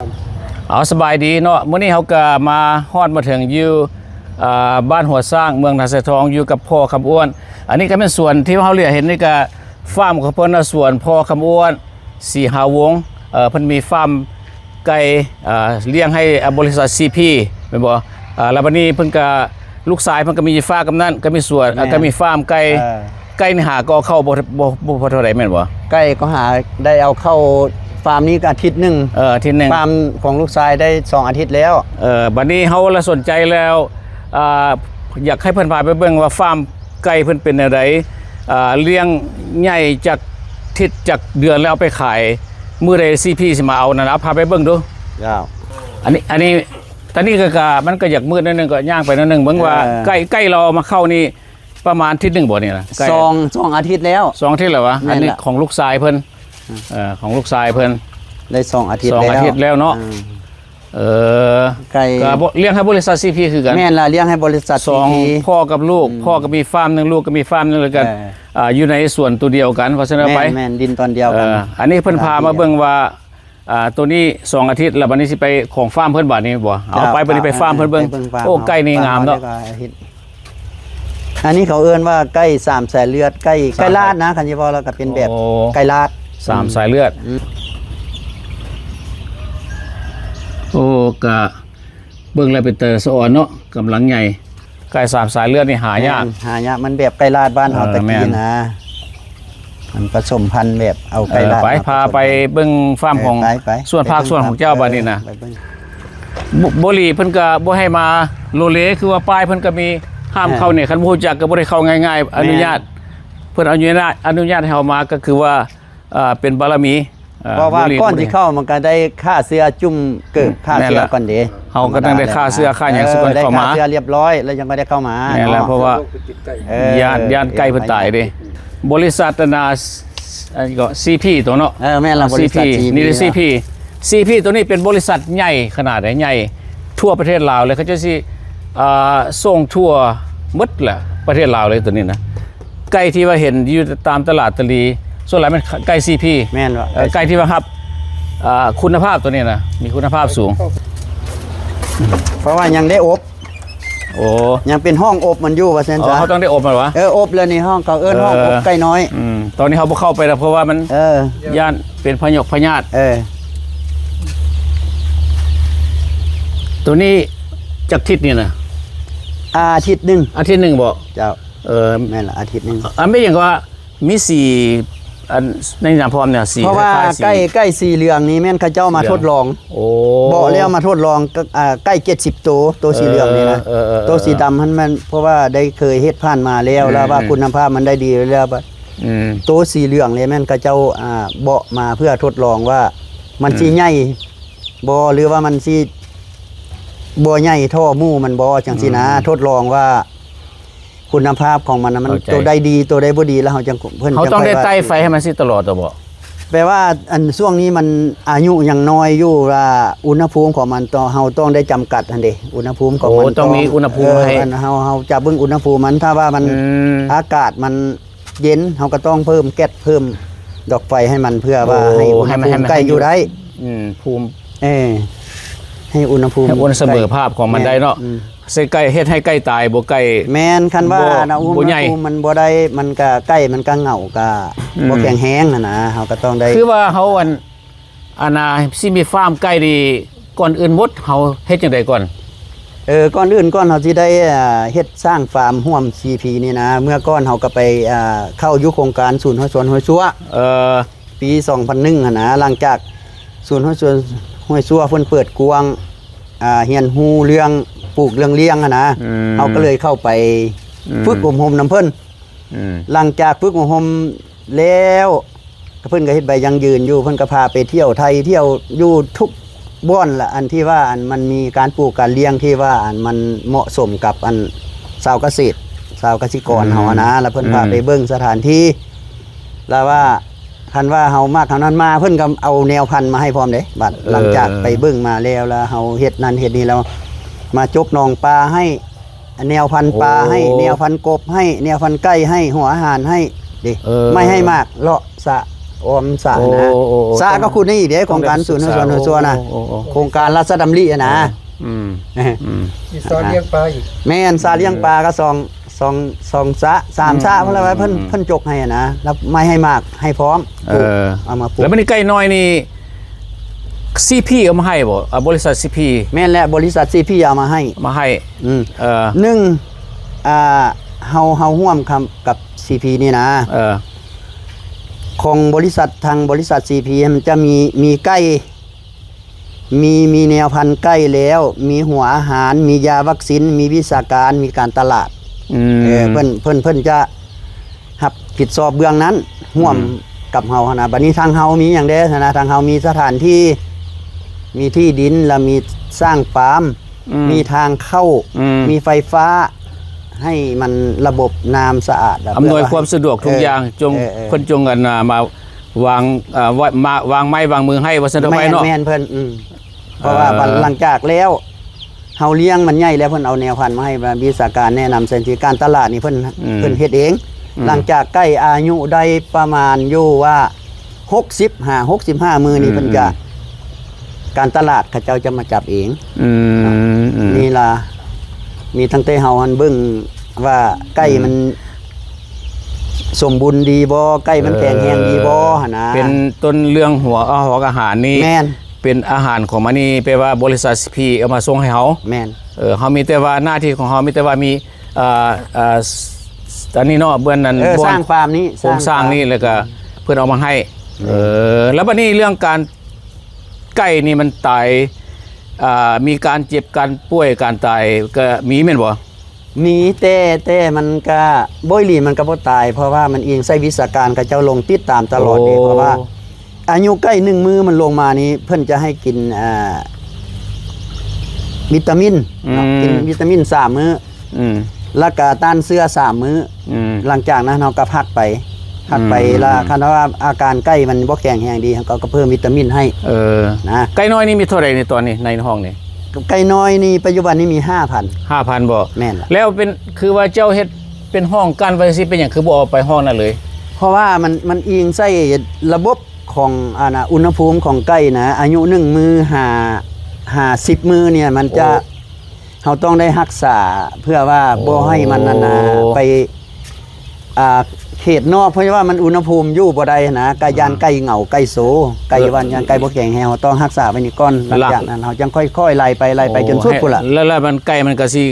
ເອົາ ສະບາຍດີເນາະ, ມື້ນີ້ເຮົາກໍມາຮອດມາເຖິງຢູ່ ອ່າ ບ້ານຫົວຊ້າງ ເມືອງນາຊາຍທອງ ຢູ່ກັບພໍ່ຄຳອ້ວນ. ອັນນີ້ກໍແມ່ນສວນທີ່ເຮົາຫຼຽວເຫັນນີ້ ກໍຟາມຂອງເພິ່ນນະ ສວນພໍ່ຄຳອ້ວນ ສີຫາວົງ. ເອີ ເພິ່ນມີຟາມໄກ່ ອ່າ ລ້ຽງໃຫ້ ອ່າ ບໍລິສັດ ຊີພີ ແມ່ນບໍ່? ອ່າ ແລ້ວບັດນີ້ເພິ່ນກໍ ລູກຊາຍເພິ່ນກໍມີຟາກຳນັ້ນ ກໍມີສວນ ແມ່ນ ກໍມີຟາມໄກ່. ເອີ ໄກ່ນີ້ຫາກໍເອົາເຂົ້າບໍ່ ບໍ່ ບໍ່ພໍເທົ່າໃດແມ່ນບໍ່? ໄກ່ກໍຫາໄດ້ເອົາເຂົ້າ ຟາມນີ້ກໍອາທິດໜຶ່ງ ເອີ ອາທິດໜຶ່ງ ຟາມຂອງລູກຊາຍໄດ້ສອງອາທິດແລ້ວ. ເອີ ບັດນີ້ເຮົາລະສົນໃຈແລ້ວ ອ່າ ຢາກໃຫ້ເພິ່ນພາໄປເບິ່ງວ່າຟາມໄກ່ເພິ່ນເປັນແນວໃດ ອ່າ ລ້ຽງໃຫຍ່ຈັກທິດຈັກເດືອນແລ້ວເອົາໄປຂາຍ ມື້ໃດ ຊີພີ ຊິມາເອົານັ້ນ ເອົາພາໄປເບິ່ງດູ. ເຈົ້າ ອັນນີ້ ອັນນີ້ ຕອນນີ້ກໍ ກໍ ມັນກໍຢາກມືດໜ້ອຍໜຶ່ງ ກໍຍ່າງໄປໜ້ອຍໜຶ່ງ ເບິ່ງວ່າ ເອີ ໄກ່ ໄກ່ລາວມາເຂົ້ານີ້ ປະມານທິດໜຶ່ງບໍ່ນີ້ນະ? ໄກ່ ສອງ ສອງອາທິດແລ້ວ. ສອງອາທິດແລ້ວວະ? ແມ່ນລະ. ອັນນີ້ຂອງລູກຊາຍເພິ່ນ ອືມ ເອີ ຂອງລູກຊາຍເພິ່ນ ໄດ້ສອງອາທິດແລ້ວ ສອງອາທິດແລ້ວເນາະ. ອືມ ເອີ ໄກ່ ກໍລ້ຽງໃຫ້ບໍລິສັດ ຊີພີ ຄືກັນ. ແມ່ນລະ ລ້ຽງໃຫ້ບໍລິສັດ ສອງ ຊີພີ ພໍ່ກັບລູກ ອືມ ພໍ່ກໍມີຟາມໜຶ່ງ ລູກກໍມີຟາມໜຶ່ງ ແລ້ວກໍ ເອີ ອ່າ ຢູ່ໃນສວນໂຕດຽວກັນ ວ່າຊັ້ນເອົາໄປ. ແມ່ນໆ ດິນຕອນດຽວກັນ. ເອີ ອັນນີ້ເພິ່ນພາມາເບິ່ງວ່າ ອ່າ ໂຕນີ້ສອງອາທິດ ແລ້ວບັດນີ້ຊິໄປຂອງຟາມເພິ່ນ ບັດນີ້ບໍ່? ເອົາ ເຈົ້າ ໄປ ບັດນີ້ໄປຟາມເພິ່ນເບິ່ງ. ເອີ ໄປເບິ່ງຟາມ ໂອ້ ເຮົາ ໄກ່ນີ້ງາມເນາະ. ໄປເບິ່ງອາທິດ ອັນນີ້ເຂົາເອີ້ນວ່າໄກ່ສາມສາຍເລືອດ ໄກ່ ສາມ ໄກ່ລາດນະ ຄັນຊິເວົ້າແລ້ວກໍເປັນແບບ ໂອ້ ໄກ່ລາດ ສາມ ອືມ ສາຍເລືອດ. ອືມ ໂອ້ ກະເບິ່ງແລ້ວເປັນຕາສະອອນເນາະ ກຳລັງໃຫຍ່. ໄກ່ສາມສາຍເລືອດນີ້ຫາຍາກ. ແມ່ນ ຫາຍາກ ມັນແບບໄກ່ລາດບ້ານເຮົາ ເອີ ແຕ່ກີ້ນະ ແມ່ນ ມັນປະສົມພັນແບບເອົາໄກ່ລາດ ເອີ ໄປ ມາປະສົມພັນ ພາໄປເບິ່ງຟາມຂອງ ເອີ ໄປ ໄປ ສວນຜັກ ໄປເບິ່ງ ສວນຂອງເຈົ້າ ຟາມ ບາດນີ້ນະ. ໄປເບິ່ງ ບໍ ບໍລີເພິ່ນກໍບໍ່ໃຫ້ມາໂລເລ ຄືວ່າປ້າຍເພິ່ນກໍມີຫ້າມເຂົ້ານີ້ ເອີ ຄັນບໍ່ຮູ້ຈັກກໍບໍ່ໄດ້ເຂົ້າງ່າຍໆ. ແມ່ນ ອະນຸຍາດ ເພິ່ນອະນຸຍາດ ອະນຸຍາດໃຫ້ເຮົາມາ ກໍຄືວ່າ ອ່າ ເປັນບາລະມີ ເອີ ເພາະວ່າກ່ອນຊິເຂົ້າມັນກໍໄດ້ຂ້າເຊື້ອຈຸ້ມເກີບ ອືມ ຂ້າເຊື້ອ ແມ່ນລະ ກ່ອນເດ້ ເຮົາກໍຕ້ອງໄດ້ຂ້າເຊື້ອ ທຳມະດາ ຂ້າຫຍັງ ເອີ ສະກ່ອນເຂົ້າມາ ໄດ້ຂ້າເຊື້ອລຽບຮ້ອຍ ແລ້ວຈັ່ງຄ່ອຍໄດ້ເຂົ້າມາ. ແມ່ນລະ ເນາະ ເພາະວ່າ ເອີ ຢ້ານ ຢ້ານໄກ່ເພິ່ນຕາຍເດ້. ເອີ ບໍລິສັດ ອັນນ່າ ອັນນີ້ກໍ ຊີພີ ຕົວເນາະ. ເອີ ແມ່ນລະ ບໍລິສັດ ຊີພີ ຊີພີ ນີ້ເດ້ ຊີພີ ຊີພີ ຕົວນີ້ເປັນບໍລິສັດໃຫຍ່ຂະໜາດໃດ ໃຫຍ່ທົ່ວປະເທດລາວເລີຍ. ເຂົາເຈົ້າຊິ ອ່າ ສົ່ງທົ່ວໝົດແຫຼະ ປະເທດລາວເລີຍ ຕົວນີ້ນະ. ໄກ່ທີ່ວ່າເຫັນຢູ່ຕາມຕະຫຼາດຕະຫຼີ ສ່ວນຫຼາຍແມ່ນໄກ່ ຊີພີ ແມ່ນບໍ່? ເອີ ໄກ່ທີ່ວ່າຮັບ ອ່າ ຄຸນນະພາບຕົວນີ້ນະ ມີຄຸນນະພາບສູງ ເພາະວ່າຍັງໄດ້ອົບ. ໂອ້ ຍັງເປັນຫ້ອງອົບມັນຢູ່ ວ່າຊັ້ນຊະ. ອໍ ເຮົາຕ້ອງໄດ້ອົບມັນຫວາ? ເອີ ອົບແລ້ວນີ້ ຫ້ອງ ເຂົາເອີ້ນຫ້ອງອົບໄກ່ນ້ອຍ. ອືມ ຕອນນີ້ເຮົາບໍ່ເຂົ້າໄປແລ້ວ ເພາະວ່າມັນ ເອີ ຢ້ານເປັນພະຍົກພະຍາດ. ເອີ ຕົວນີ້ຈັກທິດນີ້ນະ? ອາທິດໜຶ່ງ. ອາທິດໜຶ່ງບໍ? ເຈົ້າ. ເອີ ແມ່ນລະ ອາທິດໜຶ່ງ. ອັນເປັນຫຍັງກໍວ່າມີສີ ອັນໃນນາມພ້ອມນີ້ ສີ ເພາະວ່າ ຄ້າຍໆ ໄກ່ ໄກ່ສີເຫຼືອງນີ້ແມ່ນເຂົາເຈົ້າມາທົດລອງ. ໂອ້ ເບາະແລ້ວມາທົດລອງ ອ່າ ໄກ່ເຈັດສິບໂຕ ໂຕສີເຫຼືອງນີ້ນະ. ເອີ ເອີ ເອີ ໂຕສີດຳຫັ້ນແມ່ນ ເພາະວ່າໄດ້ເຄີຍເຮັດຜ່ານມາແລ້ວ ອືມ ແລ້ວວ່າ ອືມ ຄຸນນະພາບມັນໄດ້ດີແລ້ວ. ອືມ ໂຕສີເຫຼືອງນີ້ແມ່ນເຂົາເຈົ້າ ອ່າ ເບາະມາເພື່ອທົດລອງວ່າມັນ ອືມ ຊິໃຫຍ່ບໍ່ ຫຼືວ່າມັນຊິບໍ່ໃຫຍ່ທໍ່ໝູ່ມັນບໍ່ ຈັ່ງຊີ້ນະ. ອືມ ທົດລອງວ່າ ຄຸນນະພາບຂອງມັນນະ ມັນ ເຂົ້າໃຈ ໂຕໃດດີ ໂຕໃດບໍ່ດີ ແລ້ວເຮົາຈັ່ງ ເພິ່ນ ເຮົາຕ້ອງໄດ້ ຈັ່ງຄ່ອຍວ່າ ໄຕ່ໄຟໃຫ້ມັນຊິຕະຫຼອດ ເອົາບໍ່? ແປວ່າ ອັນ ຊ່ວງນີ້ມັນອາຍຸຍັງນ້ອຍຢູ່ ວ່າອຸນຫະພູມຂອງມັນ ຕ້ອງ ເຮົາຕ້ອງໄດ້ຈຳກັດຫັ້ນເດ ອຸນຫະພູມຂອງມັນ. ໂອ້ ຕ້ອງມີອຸນຫະພູມ ເອີ ໃຫ້ ອັນ ເຮົາ ເຮົາຈະເບິ່ງອຸນຫະພູມມັນ ຖ້າວ່າມັນ ອືມ ອາກາດມັນເຢັນ ເຮົາກໍຕ້ອງເພີ່ມແກັສ ເພີ່ມດອກໄຟໃຫ້ມັນ ເພື່ອວ່າ ໂອ້ ໃຫ້ອຸນຫະພູມ ໃຫ້ມັນ ໃຫ້ມັນ ໃກ້ຢູ່ໄດ້. ອືມ ພູມ ເອີ ໃຫ້ອຸນຫະພູມ ໃຫ້ອຸນສະເໝີພາບຂອງມັນໄດ້ເນາະ. ແມ່ນ ອືມ ໃສ່ໄກ່ ເຮັດໃຫ້ໄກ່ຕາຍບໍ່ ໄກ່ ແມ່ນ ຄັນວ່າ ບໍ່ ນະ ອຸນຫະພູມມັນບໍ່ໄດ້ ມັນກະ ໄກ່ມັນກະເຫງົາ ກະ ອືມ ບໍ່ແຂງແຮງຫັ້ນນະ. ເຮົາກໍຕ້ອງໄດ້ ຄືວ່າເຮົາ ອັນ ອັນນ່າ ຊິມີຟາມໄກ່ນີ້ ກ່ອນອື່ນໝົດເຮົາເຮັດຈັ່ງໃດກ່ອນ? ເອີ ກ່ອນອື່ນກ່ອນເຮົາຊິໄດ້ ອ່າ ເຮັດສ້າງຟາມຮ່ວມ ຊີພີ ນີ້ນະ ເມື່ອກ່ອນເຮົາກໍໄປ ອ່າ ເຂົ້າຢູ່ໂຄງການສູນຫ້ອຍສວນຫ້ວຍຊົ່ວ ເອີ ປີສອງພັນໜຶ່ງຫັ້ນນະ. ຫຼັງຈາກສູນຫ້ອຍສວນຫ້ວຍຊົ່ວເພິ່ນເປີດກວ້າງ ອ່າ ຮຽນຮູ້ເລື່ອງປູກເລື່ອງລ້ຽງຫັ້ນນະ ອືມ ເຮົາກໍເລີຍເຂົ້າໄປ ອືມ ຝຶກອົບຮົມນຳເພິ່ນ. ອືມ ຫຼັງຈາກຝຶກອົບຮົມແລ້ວ ເພິ່ນກໍເຮັດໃບຢັ້ງຢືນຢູ່ ເພິ່ນກໍພາໄປທ່ຽວໄທ ທ່ຽວຢູ່ທຸກບ່ອນລະ ອັນທີ່ວ່າ ອັນມັນມີການປູກການລ້ຽງທີ່ວ່າ ອັນມັນເໝາະສົມກັບ ອັນຊາວກະເສດ ຊາວກະສິກອນເຮົາຫັ້ນນະ. ອືມ ແລ້ວເພິ່ນພາໄປເບິ່ງສະຖານທີ່ ອືມ ລະວ່າ ຄັນວ່າເຮົາມັກເຮົານັ້ນມາ ເພິ່ນກໍເອົາແນວພັນມາໃຫ້ພ້ອມເດ້. ບາດ ເອີ ຫຼັງຈາກໄປເບິ່ງມາແລ້ວ ລະເຮົາເຮັດນັ້ນເຮັດນີ້ແລ້ວ ມາຈົກໜອງປາໃຫ້ ແນວພັນປາໃຫ້ ໂອ້ ແນວພັນກົບໃຫ້ ແນວພັນໄກ່ໃຫ້ ຫົວອາຫານໃຫ້ເດ້. ເອີ ໄມ້ໃຫ້ໝາກ ເລາະສະ ອ້ອມສະ ໂອ້ ນະ ໂອ້ ໂອ້ ສະກໍຂຸດນີ້ເດ້ ໂຄງການສູນຮູ້ສ່ວນຮູ້ຕົວນະ ໂອ້ ໂອ້ ໂອ້ ໂຄງການລາຊະດຳລິນະ ເອີ ອືມ ເອີ ອືມ ມີສະລ້ຽງປາອີກ ແມ່ນ ສະລ້ຽງປາກໍສອງ ສອງ ສອງສະ ສາມສະ ອືມ ພຸ້ນລະວ່າເພິ່ນ ອືມ ເພິ່ນຈົກໃຫ້ນະ ແລ້ວໄມ້ໃຫ້ໝາກໃຫ້ພ້ອມ ເອີ ເອົາມາປູກ ແລ້ວບັດນີ້ໄກ່ນ້ອຍນີ້ ຊີພີ ເອົາມາໃຫ້ບໍ່? ອ່າ ບໍລິສັດ ຊີພີ ແມ່ນແຫຼະ ບໍລິສັດ ຊີພີ ເອົາມາໃຫ້ ມາໃຫ້ ອືມ ເອີ ໜຶ່ງ ອ່າ ເຮົາ ເຮົາຮ່ວມກັບ ກັບ ຊີພີ ນີ້ນະ ເອີ ຂອງບໍລິສັດ ທາງບໍລິສັດ ຊີພີ ມັນຈະມີ ມີໄກ່ ມີ ມີແນວພັນໄກ່ແລ້ວ ມີຫົວອາຫານ ມີຢາວັກຊິນ ມີວິຊາການ ມີການຕະຫຼາດ ອືມ ເອີ ເພິ່ນ ເພິ່ນ ເພິ່ນຈະຮັບຜິດຊອບເບື້ອງນັ້ນ ຮ່ວມ ອືມ ກັບເຮົາຫັ້ນນະ ບັດນີ້ທາງເຮົາມີຫຍັງແດ່ຫັ້ນນະ ທາງເຮົາມີສະຖານທີ່ ມີທີ່ດິນ ແລ້ວມີສ້າງຟາມ ອືມ ມີທາງເຂົ້າ ອືມ ມີໄຟຟ້າ ໃຫ້ມັນລະບົບນ້ຳສະອາດ ອຳນວຍຄວາມສະດວກທຸກຢ່າງ ເອີ ຈົງ ເອີ ເອີ ເພິ່ນຈົ່ງ ອັນນ່າ ມາວາງ ເອີ ວາ ມາວາງໄມ້ວາງມືໃຫ້ ວ່າຊັ້ນເຖາະ ແມ່ນ ໄປເນາະ ແມ່ນເພິ່ນ ອືມ ເພາະວ່າ ເອີ ຫຼັງຈາກແລ້ວ ເຮົາລ້ຽງມັນໃຫຍ່ແລ້ວ ເພິ່ນເອົາແນວພັນມາໃຫ້ ວ່າວິຊາການແນະນຳ ເຊັ່ນທີ່ການຕະຫຼາດນີ້ ເພິ່ນ ອືມ ເພິ່ນເຮັດເອງ ອືມ ຫຼັງຈາກໄກ່ອາຍຸໄດ້ປະມານຢູ່ວ່າ ຫົກສິບຫາຫົກສິບຫ້າມື້ນີ້ ອືມ ເພິ່ນຈະ ອືມ ການຕະຫຼາດເຂົາເຈົ້າຈະມາຈັບເອງ ອືມ ເນາະ ອືມ ນີ້ລະ ມີຕັ້ງແຕ່ເຮົາຫັ້ນເບິ່ງວ່າໄກ່ ອືມ ມັນສົມບູນດີບໍ່ ໄກ່ມັນແຂງແຮງດີບໍ່ ເອີ ຫັ້ນນະ ເປັນຕົ້ນເລື່ອງຫົວ ອາ ຫົວອາຫານນີ້ ແມ່ນ ເປັນອາຫານຂອງມັນນີ້ ແປວ່າບໍລິສັດ ຊີພີ ເອົາມາສົ່ງໃຫ້ເຮົາ ແມ່ນ ເອີ ເຮົາມີແຕ່ວ່າໜ້າທີ່ຂອງເຮົາ ມີແຕ່ວ່າມີ ເອີ ເອີ ອັນນີ້ເນາະ ເບື້ອງນັ້ນ ເອີ ບ່ອນສ້າງຟາມນີ້ ໂຄງສ້າງນີ້ ແລ້ວກໍເພິ່ນເອົາມາໃຫ້ ອືມ ເອີ ແລ້ວບັດນີ້ເລື່ອງການ ໄກ່ນີ້ມັນຕາຍ ອ່າ ມີການເຈັບ ການປ່ວຍ ການຕາຍກໍມີແມ່ນບໍ່? ມີ ແຕ່ ແຕ່ມັນກະ ໂດຍອີ່ຫຼີມັນກະບໍ່ຕາຍ ເພາະວ່າມັນອີງໃສ່ວິຊາການ ເຂົາເຈົ້າລົງຕິດຕາມຕະຫຼອດເດ້ ໂອ້ ເພາະວ່າອາຍຸໄກ່ໜຶ່ງມື້ມັນລົງມານີ້ ເພິ່ນຈະໃຫ້ກິນ ອ່າ ວິຕາມິນເນາະ ອືມ ກິນວິຕາມິນສາມມື້ ອືມ ແລ້ວກະຕ້ານເຊື້ອສາມມື້ ອືມ ຫຼັງຈາກນັ້ນເຮົາກໍພັກໄປ ພັກໄປ ອືມ ລະຄັນວ່າອາການໄກ່ມັນບໍ່ແຂງແຮງດີ ເຮົາກໍເພີ່ມວິຕາມິນໃຫ້ ເອີ ນະ ໄກ່ນ້ອຍນີ້ມີເທົ່າໃດໃນຕອນນີ້ ໃນຫ້ອງນີ້? ໄກ່ນ້ອຍນີ້ປັດຈຸບັນນີ້ມີຫ້າພັນ ຫ້າພັນບໍ່? ແມ່ນລະ ແລ້ວເປັນ ຄືວ່າເຈົ້າເຮັດເປັນຫ້ອງກັ້ນໄວ້ຊີ້ ເປັນຫຍັງຄືບໍ່ເອົາໄປຫ້ອງນັ້ນເລີຍ? ເພາະວ່າມັນ ມັນອີງໃສ່ລະບົບຂອງ ອັນນ່າ ອຸນຫະພູມຂອງໄກ່ນະ ອາຍຸໜຶ່ງມື້ຫາ ຫາສິບມື້ນີ້ ມັນຈະ ໂອ້ ເຮົາຕ້ອງໄດ້ຮັກສາເພື່ອວ່າ ໂອ້ ບໍ່ໃຫ້ມັນນັ້ນນະ ໄປ ອ່າ ເຂດນອກ ເພາະວ່າມັນອຸນຫະພູມຢູ່ບໍ່ໄດ້ນະ ກະຢ້ານ ອືມ ໄກ່ເຫງົາ ໄກ່ໂຊ ໄກ່ ເອີ ຢ້ານໄກ່ບໍ່ແຂງແຮງ ເຮົາຕ້ອງຮັກສາໄວ້ນີ້ກ່ອນ ຫຼັງຈາກນັ້ນເຮົາຈັ່ງຄ່ອຍໆໄລ່ໄປ ໄລ່ໄປ ໂອ້ ຈົນສຸດພຸ້ນລະ ແລ້ວ ແລ້ວມັນ ໄກ່ມັນກະຊິ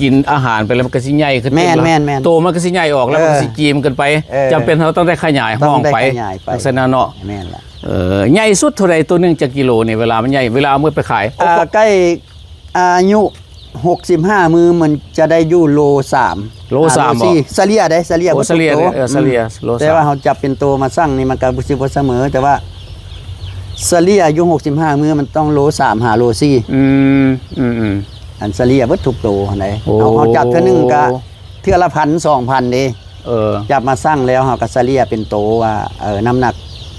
ກິນອາຫານໄປ ແລ້ວມັນກະຊິໃຫຍ່ຂຶ້ນ ແມ່ນໆໆ ໂຕມັນກະຊິໃຫຍ່ອອກ ແລ້ວມັນກະຊິ ເອີ ກິນກັນໄປ ເອີ ຈຳເປັນເຮົາຕ້ອງໄດ້ຂະຫຍາຍຫ້ອງໄປ ຕ້ອງໄດ້ຂະຫຍາຍໄປ ຈັ່ງຊັ້ນນະເນາະ ແມ່ນລະ ເອີ ໃຫຍ່ສຸດເທົ່າໃດ? ໂຕໜຶ່ງຈັກກິໂລນີ້ ເວລາມັນໃຫຍ່ ເວລາເອົາມາໄປຂາຍ? ອ່າ ໄກ່ ອາຍຸຫົກສິບຫ້າມື້ ມັນຈະໄດ້ຢູ່ໂລສາມ ໂລສາມ ໂລສີ່ ສະເລ່ຍເດ້ ສະເລ່ຍ ໂອ້ ເບິດທຸກໂຕ ສະເລ່ຍເດ້ ເອີ ສະເລ່ຍ ອືມ ໂລສາມ ແຕ່ວ່າເຮົາຈັບເປັນໂຕມາຊັ່ງນີ້ ມັນກໍບໍ່ຊິບໍ່ສະເໝີ ແຕ່ວ່າສະເລ່ຍຢູ່ຫົກສິບຫ້າມື້ ມັນຕ້ອງໂລສາມຫາໂລສີ່ ອືມ ອືມໆ ອັນສະເລ່ຍເບິດທຸກໂຕຫັ້ນໃດ ໂອ້ ເຮົາ ເຮົາຈັບເທື່ອໜຶ່ງກໍເທື່ອລະພັນ ສອງພັນເດ້ ເອີ ຈັບມາຊັ່ງແລ້ວ ເຮົາກໍສະເລ່ຍເປັນໂຕວ່າ ເອີ ນ້ຳໜັກ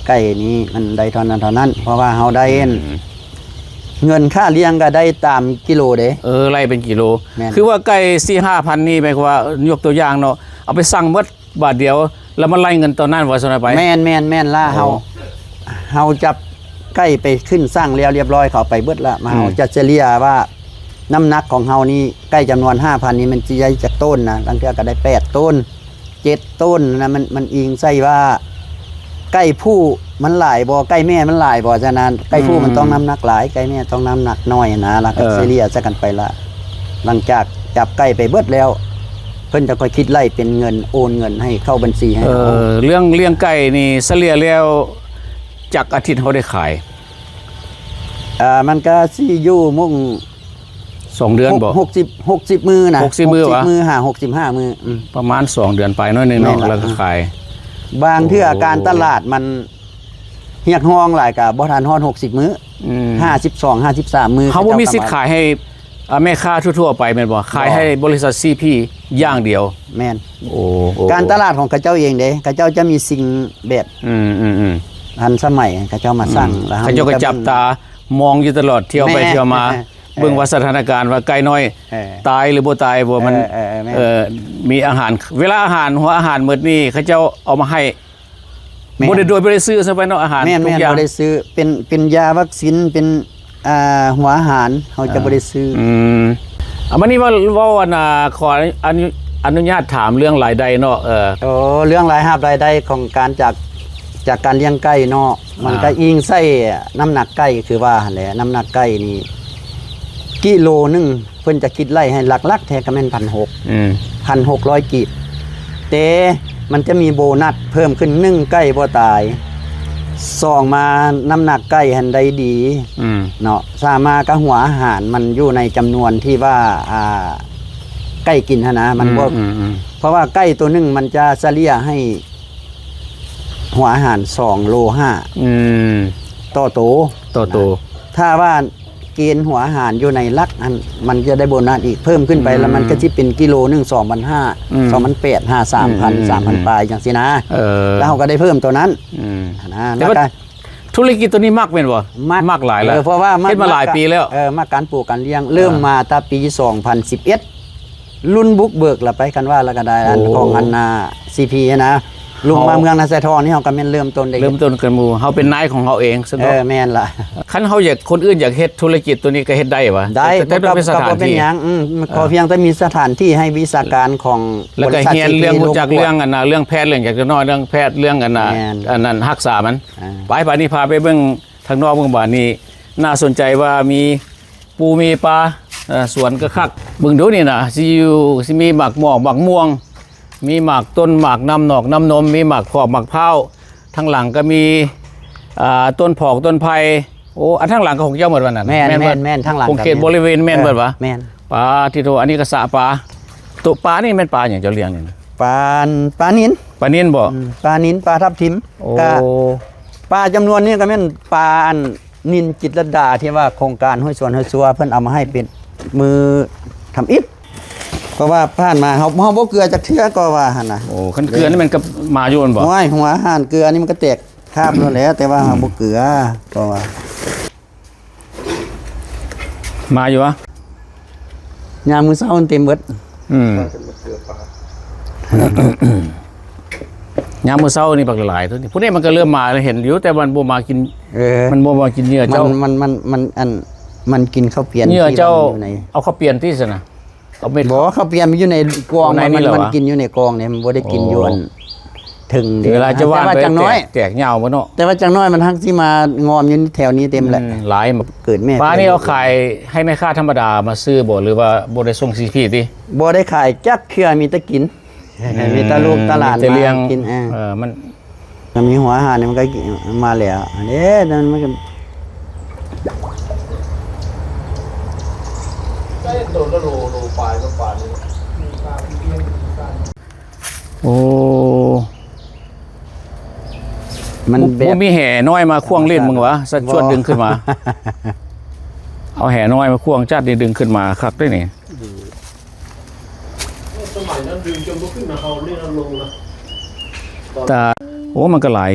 ໄກ່ນີ້ມັນໄດ້ເທົ່ານັ້ນເທົ່ານັ້ນ ເພາະວ່າເຮົາໄດ້ ອືມ ເງິນຄ່າລ້ຽງກໍໄດ້ຕາມກິໂລເດ້ ເອີ ໄລ່ເປັນກິໂລ ແມ່ນ ຄືວ່າໄກ່ສີ່ຫ້າພັນນີ້ ໝາຍຄວາມວ່າ ຍົກຕົວຢ່າງເນາະ ເອົາໄປຊັ່ງໝົດບາດດຽວ ແລ້ວມາໄລ່ເງິນຕອນນັ້ນ ວ່າຊັ້ນໄປ ແມ່ນໆໆລະ ໂອ້ ເຮົາ ເຮົາຈັບໄກ່ໄປຂຶ້ນຊັ່ງແລ້ວລຽບຮ້ອຍ ເຂົາໄປເບິດລະ ມາ ອືມ ເຮົາຈະສະເລ່ຍວ່າ ນ້ຳໜັກຂອງເຮົານີ້ ໄກ່ຈຳນວນຫ້າພັນນີ້ ມັນຊິໄດ້ຈັກໂຕນນະ ລາງເທື່ອກໍໄດ້ແປດໂຕນ ເຈັດໂຕນນະ ມັນ ມັນອີງໃສ່ວ່າໄກ່ຜູ້ມັນຫຼາຍບໍ່ ໄກ່ແມ່ມັນຫຼາຍບໍ່ ສະນັ້ນໄກ່ຜູ້ມັນ ອືມ ຕ້ອງນ້ຳໜັກຫຼາຍ ໄກ່ແມ່ຕ້ອງນ້ຳໜັກໜ້ອຍນະ ແລ້ວກໍ ເອີ ສະເລ່ຍໃສ່ກັນໄປລະ ຫຼັງຈາກຈັບໄກ່ໄປເບິດແລ້ວ ເພິ່ນຈະຄ່ອຍຄິດໄລ່ເປັນເງິນ ໂອນເງິນໃຫ້ເຂົ້າບັນຊີໃຫ້ ເອີ ເຮົາ ເລື່ອງລ້ຽງໄກ່ນີ້ ສະເລ່ຍແລ້ວຈັກອາທິດເຮົາໄດ້ຂາຍ? ອ່າ ມັນກໍຊິຢູ່ໝ່ອງ ສອງເດືອນບໍ່? ຫົກສິບ ຫົກສິບມື້ນະ ຫົກສິບມື້ຫວາ? ຫົກສິບມື້ຫາຫົກສິບຫ້າມື້ ອືມ ປະມານສອງເດືອນປາຍໜ້ອຍໜຶ່ງເນາະ ແມ່ນລະ ແລ້ວກໍຂາຍ ບາງເທື່ອ ໂອ້ ການຕະຫຼາດມັນຮຽກຮ້ອງຫຼາຍ ກໍບໍ່ທັນຮອດຫົກສິບມື້ ອືມ ຫ້າສິບສອງ ຫ້າສິບສາມມື້ ເຮົາບໍ່ມີສິດຂາຍໃຫ້ ເຂົາເຈົ້າກໍມາ ແມ່ຄ້າທົ່ວໆໄປແມ່ນບໍ່? ຂາຍໃຫ້ບໍລິສັດ ຊີພີ ຢ່າງດຽວ ແມ່ນ ໂອ້ ໂອ້ ການຕະຫຼາດຂອງເຂົາເຈົ້າເອງເດ້ ເຂົາເຈົ້າຈະມີສິ່ງແບບ ອືມໆໆ ທັນສະໄໝ ເຂົາເຈົ້າມາສັ່ງ ອືມ ແລ້ວເຂົາເຈົ້າກໍຈັບຕາມອງຢູ່ຕະຫຼອດ ທ່ຽວໄປ ແທ່ຽວມາ ເບິ່ງວ່າສະຖານະການວ່າໄກ່ນ້ອຍ ເອີ ຕາຍຫຼືບໍ່ຕາຍ ບໍ່ ມັນ ເອີ ເອີ ເອີ ມີອາຫານ ເວລາອາຫານ ຫົວອາຫານໝົດນີ້ ເຂົາເຈົ້າເອົາມາໃຫ້ ແມ່ນ ບໍ່ໄດ້ໂດຍ ບໍ່ໄດ້ຊື້ຊະໄປເນາະ ອາຫານ ແມ່ນໆ ທຸກຢ່າງ ບໍ່ໄດ້ຊື້ ເປັນ ເປັນຢາວັກຊີນ ເປັນ ອ່າ ຫົວອາຫານ ເຮົາຈະ ອ່າ ບໍ່ໄດ້ຊື້ ອືມ ອ່າ ບັດນີ້ເວົ້າ ເວົ້າ ອັນ ອ່າ ຂໍອະນຸ ອະນຸຍາດຖາມເລື່ອງລາຍໄດ້ເນາະ ເອີ ໂອ້ ເລື່ອງລາຍຮັບລາຍໄດ້ຂອງການຈາກ ຈາກການລ້ຽງໄກ່ເນາະ ມັນ ອ່າ ກໍອີງໃສ່ນ້ຳໜັກໄກ່ ຄືວ່າຫັ້ນແຫຼະ ນ້ຳໜັກໄກ່ນີ້ ກິໂລໜຶ່ງ ເພິ່ນຈະຄິດໄລ່ໃຫ້ຫຼັກໆແທ້ກໍແມ່ນພັນຫົກ ອືມ ພັນຫົກຮ້ອຍກີບ ແຕ່ມັນຈະມີໂບນັດເພີ່ມຂຶ້ນ ໜຶ່ງ ໄກ່ບໍ່ຕາຍ ສອງ ມານ້ຳໜັກໄກ່ຫັ້ນໄດ້ດີ ອືມ ເນາະ ສາມ ມາກໍຫົວອາຫານມັນຢູ່ໃນຈຳນວນທີ່ວ່າ ອ່າ ໄກ່ກິນຫັ້ນນະ ມັນບໍ່ ອືມໆ ເພາະວ່າໄກ່ໂຕໜຶ່ງມັນຈະສະເລ່ຍໃຫ້ຫົວອາຫານສອງໂລຫ້າ ອືມ ຕໍ່ໂຕ ຕໍ່ໂຕ ນະ ຖ້າວ່າ ເກນຫົວອາຫານຢູ່ໃນຫຼັກຫັ້ນ ມັນຈະໄດ້ໂບນັດອີກເພີ່ມຂຶ້ນໄປ ອືມ ແລ້ວມັນກໍຊິເປັນກິໂລໜຶ່ງ ສອງພັນຫ້າ ອືມ ສອງພັນແປດ ຫາ ສາມພັນ ອືມ ສາມພັນປາຍ ຈັ່ງຊີ້ນະ ເອີ ແລ້ວເຮົາກໍໄດ້ເພີ່ມໂຕນັ້ນ ອືມ ນະ ແລ້ວກໍ ທຸລະກິດໂຕນີ້ມັກແມ່ນບໍ່? ມັກ ມັກຫຼາຍແລ້ວ ເອີ ເພາະວ່າມັກ ເຮັດມາຫຼາຍປີແລ້ວ ເອີ ມັກການປູກການລ້ຽງ ເລີ່ມ ອ່າ ມາແຕ່ປີສອງພັນສິບເອັດ ລຸ້ນບຸກເບີກລະໄປ ຄັນວ່າລະກໍໄດ້ ອັນ ໂອ້ ຂອງອັນນ່າ ຊີພີ ນະ ລົງມາເມືອງນາຊາຍທອງນີ້ ເຮົາກໍແມ່ນເລີ່ມຕົ້ນໄດ້ ເລີ່ມຕົ້ນກັນໝູ່ ເຮົາເປັນນາຍຂອງເຮົາເອງຊັ້ນເນາະ ເອີ ແມ່ນລະ ຄັນເຮົາຢາກ ຄົນອື່ນຢາກເຮັດທຸລະກິດໂຕນີ້ກໍເຮັດໄດ້ຫວາ? ໄດ້ ແຕ່ຕ້ອງເປັນສະຖານທີ່ ບໍ່ເປັນຫຍັງ ອືມ ຂໍພຽງແຕ່ມີສະຖານທີ່ໃຫ້ວິຊາການຂອງ ແລ້ວກໍຮຽນເລື່ອງ ຮູ້ຈັກເລື່ອງອັນນ່າ ເລື່ອງແພດ ເລື່ອງຫຍັງຈັກໜ້ອຍ ເລື່ອງແພດ ເລື່ອງອັນນ່າ ແມ່ນ ອັນນັ້ນຮັກສາມັນ ອ່າ ໄປ ບາດນີ້ພາໄປເບິ່ງທາງນອກເບິ່ງ ບາດນີ້ໜ້າສົນໃຈວ່າມີ ປູມີປາ ເອີ ສວນກໍຄັກ ເບິ່ງດູນີ້ນະ ຊິຢູ່ ຊິມີໝາກໝອກ ໝາກມ່ວງ ມີໝາກຕົ້ນ ໝາກນ້ຳນອກນ້ຳນົມ ມີໝາກຂອບ ໝາກພ້າວ ທາງຫຼັງກໍມີ ອ່າ ຕົ້ນຜອກ ຕົ້ນໄຜ່ ໂອ້ ອັນທາງຫຼັງກໍຂອງເຈົ້າໝົດວ່ານັ້ນ ແມ່ນ ແມ່ນບໍ່? ແມ່ນໆ ທາງຫຼັງ ຂົງເຂດບໍລິເວນແມ່ນເບິດຫວາ? ແມ່ນ ປາ ທີ່ໂທ ອັນນີ້ກໍສະປາ ໂຕປານີ້ແມ່ນປາຫຍັງເຈົ້າລ້ຽງນີ້ນະ? ປາ ປານິນ ປານິນບໍ່? ອືມ ປານິນ ປາທັບທິມ ໂອ້ ກໍປາຈຳນວນນີ້ກໍແມ່ນປາອັນ ນິນ ຈິດລະດາ ທີ່ວ່າໂຄງການຫ້ວຍສວນຫ້ວຍຊົ່ວ ເພິ່ນເອົາມາໃຫ້ເປັນມື້ທຳອິດ ເພາະວ່າຜ່ານມາເຮົາ ເຮົາບໍ່ເກືອຈັກເທື່ອກໍວ່າຫັ້ນນະ. ໂອ້ ຄັນເກືອນີ້ມັນກໍມາຢູ່ແມ່ນບໍ່? ໂອ້ຍ ຫົວອາຫານເກືອນີ້ມັນກໍແຕກຄາບໂລດແຫຼະ ແຕ່ວ່າເຮົາ ອືມ ບໍ່ເກືອ ກໍວ່າ ມາຢູ່ຫວາ? ຍາມມື້ເຊົ້າມັນເຕັມເບິດ ອືມ ຍາມມື້ເຊົ້ານີ້ບັກຫຼາຍໆ ໂຕນີ້ ຜູ້ນີ້ມັນກໍເລີ່ມມາ ເຫັນຢູ່ ແຕ່ມັນບໍ່ມາກິນ ເອີ ມັນບໍ່ມາກິນເຫຍື່ອເຈົ້າ ມັນ ມັນ ມັນ ມັນ ອັນ ມັນກິນເຂົ້າປຽນ ເຫຍື່ອເຈົ້າ ທີ່ວ່າຢູ່ໃນ ເອົາເຂົ້າປຽນຕິຊັ້ນນະ ເອົາເມັດ ບໍ່ ເຂົ້າປຽນມັນຢູ່ໃນກອງ ໃນນີ້ ມັນ ແຫຼະ ມັນ ຫວາ ມັນກິນຢູ່ໃນກອງນີ້ ມັນບໍ່ໄດ້ກິນຢູ່ ອໍ ອັນ ເທິງເດ້ ເວລາຈະຫວ່ານ ແຕ່ວ່າ ໄປ ຈັກໜ້ອຍ ແຕກ ແຕກຍາວເບິດເນາະ ແຕ່ວ່າຈັກໜ້ອຍມັນຮັກຊິມາງອມຢູ່ແຖວນີ້ເຕັມແຫຼະ ອືມ ຫຼາຍ ເກີດແມ່ ປານີ້ເອົາຂາຍໃຫ້ແມ່ຄ້າທຳມະດາມາຊື້ບໍ່ ຫຼືວ່າບໍ່ໄດ້ສົ່ງຊີພີຕິ? ບໍ່ໄດ້ຂາຍຈັກເທື່ອ ມີແຕ່ກິນ ອືມ ມີແຕ່ລູກແຕ່ຫຼານ ມີແຕ່ລ້ຽງ ມາກິນ ເອີ ເອີ ມັນ ມັນມີຫົວອາຫານນີ້ ມັນກໍມາແລ້ວ ອັນນີ້ ນັ້ນມັນກໍ ໄດ້ໂຕລະໂລ ໂລປາຍ ໂລປາຍນີ້ ໂອ້ ມັນ ບໍ່ ແບບ ບໍ່ມີແຫນ້ອຍມາຂວ້າງຫຼິ້ນມຶງຫວາ? ສະ ບໍ່ ຊວນດຶງຂຶ້ນມາ ເອົາແຫນ້ອຍມາຂວ້າງຈັດນີ້ ດຶງຂຶ້ນມາຄັກເດ້ນີ້. ອືມ ສະໄໝນັ້ນດຶງຈົນບໍ່ຂຶ້ນນະ ເຮົາເລີຍເອົາລົງນະ ຕາ ໂອ້ ມັນກໍຫຼາຍ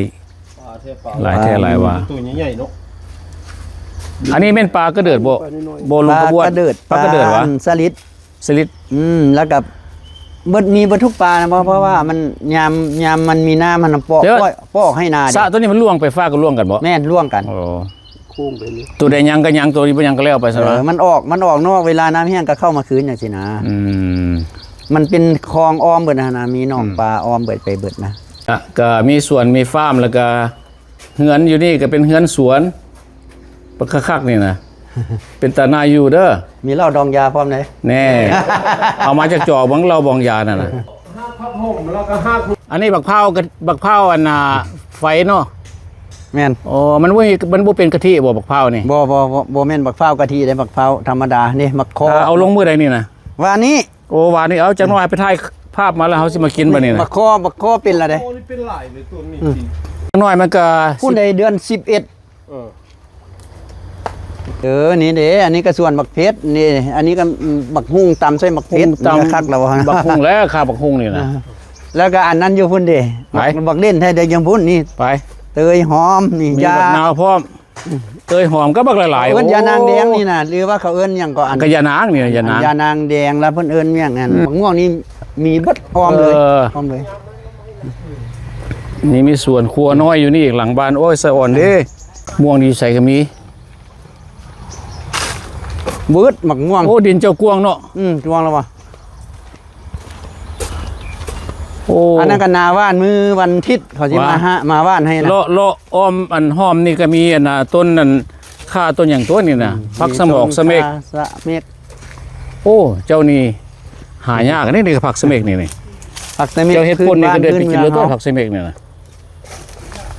ປາແທ້ປາ ຫຼາຍແທ້ຫຼາຍວ່າ ໂຕໃຫຍ່ໆເນາະ ອັນນີ້ແມ່ນປາກະເດີດບໍ່? ບໍ່ ລຸງຂະບວນ ປາກະເດີດ ປາກະເດີດຫວາ? ສະລິດ ສະລິດ ອືມ ແລ້ວກໍເບິດ ມີເບິດທຸກປານະ ເພາະ ເພາະວ່າມັນຍາມ ຍາມມັນມີນ້ຳ ມັນປອກ ແຕ່ວ່າ ປອກ ປອກໃຫ້ນາເດ້ ສະໂຕນີ້ມັນລ່ວງໄປຟ້າກໍລ່ວງກັນບໍ່? ແມ່ນ ລ່ວງກັນ ໂອ້ ໂຄ້ງໄປເລີຍ ໂຕໃດຍັງກໍຍັງ ໂຕນີ້ບໍ່ຍັງກໍແລ້ວໄປຊັ້ນຫວາ? ເອີ ມັນອອກ ມັນອອກນອກ ເວລານ້ຳແຫ້ງກໍເຂົ້າມາຄືນຈັ່ງຊີ້ນະ ອືມ ມັນເປັນຄອງອ້ອມເບິດຫັ້ນນະ ມີໜອງ ອືມ ປາອ້ອມເບິດ ໄປເບິດນະ ກະ ກະມີສວນ ມີຟາມ ແລ້ວກະ ເຮືອນຢູ່ນີ້ກໍເປັນເຮືອນສວນ ບັກຄັກໆນີ້ນະ ເປັນຕາໜ້າຢູ່ເດີ ມີເຫຼົ້າດອງຢາພ້ອມເດ້ ແນ່ ເອົາມາຈາກຈອກເບິ່ງ ເຫຼົ້າບອງຢານັ້ນນະ ຮາກຜັກຫົມ ແລ້ວກໍຮາກ ອັນນີ້ບັກພ້າວ ບັກພ້າວອັນນ່າ ໄຟເນາະ ແມ່ນ ອໍ ມັນບໍ່ມີ ມັນບໍ່ເປັນກະທິບໍ່ ບັກພ້າວນີ້? ບໍ່ ບໍ່ ບໍ່ ບໍ່ແມ່ນບັກພ້າວກະທິເດ້ ບັກພ້າວທຳມະດາ ນີ້ບັກຄໍ ເອົາລົງມື້ໃດນີ້ນະ? ວານນີ້ ໂອ້ ວານນີ້ ເອົາ ຈັກໜ້ອຍໄປຖ່າຍພາບມາ ແລ້ວເຮົາຊິມາກິນບັດນີ້ນະ ບັກຄໍ ບັກຄໍເປັນລະເດ້ ໂອ້ ນີ້ເປັນຫຼາຍເລີຍຕົ້ນນີ້ ອືມ ຈັກໜ້ອຍມັນກໍ ພຸ້ນໃດ ສິບ ເດືອນສິບເອັດ ເອີ ເອີ ນີ້ເດ້ ອັນນີ້ກໍສວນບັກເຜັດ ນີ້ ອັນນີ້ກໍບັກຫຸ່ງຕຳໃສ່ບັກເຜັດ ຫຸ່ງຕຳ ນີ້ກໍຄັກແລ້ວ ບັກຫຸ່ງແລ້ວ ຄາບັກຫຸ່ງນີ້ນະ ເອີ ແລ້ວກໍອັນນັ້ນຢູ່ພຸ້ນເດ້ ໄປ ບັກ ບັກເດັ່ນແທ້ເດ້ ຢູ່ພຸ້ນນີ້ ໄປ ເຕີຍຫອມ ນີ້ ມີ ຢາ ບັກນາວພ້ອມ ເຕີຍຫອມກໍບັກຫຼາຍໆ ເອີ້ນຢານາງແດງນີ້ນະ ຫຼືວ່າເຂົາເອີ້ນຫຍັງກໍອັນ ກໍຢານາງນີ້ນະ ຢານາງ ຢານາງແດງ ແລ້ວເພິ່ນເອີ້ນຫຍັງອັນ ອືມ ບັກມ່ວງນີ້ມີເບິດ ອ້ອມເລີຍ ເອີ ອ້ອມເລີຍ. ນີ້ມີສວນຄົວນ້ອຍຢູ່ນີ້ອີກຫຼັງບ້ານ. ໂອ້ຍ ສະອອນເດ້ ມ່ວງຢູ່ໃສກໍມີ. ເບິດໝາກມ່ວງ. ໂອ້ ດິນເຈົ້າກວ້າງເນາະ. ອືມ ກວ້າງແລ້ວວະ. ໂອ້ ອັນນັ້ນກໍໜ້າຫວ່ານ ມື້ວັນທິດເຂົາຊິມາຫາ ມາຫວ່ານໃຫ້ນະ. ເລາະ ເລາະອ້ອມອັນຫ້ອມນີ້ກໍມີອັນນ່າ ຕົ້ນອັນຂ່າ ຕົ້ນຫຍັງຕົວນີ້ນະ. ອືມ ຜັກສະໝອກ ມີຕົ້ນ ສະເໝກ ຂ່າ ສະເໝກ. ໂອ້ ເຈົ້ານີ້ຫາຍາກເດ້ ນີ້ ນີ້ກໍຜັກສະເໝກນີ້ ນີ້ ຜັກສະເໝກ. ເຈົ້າເຮັດປົ່ນນີ້ກໍໄດ້ໄປກິນແລ້ວຕົວ ຜັກສະເໝກນີ້ນະ.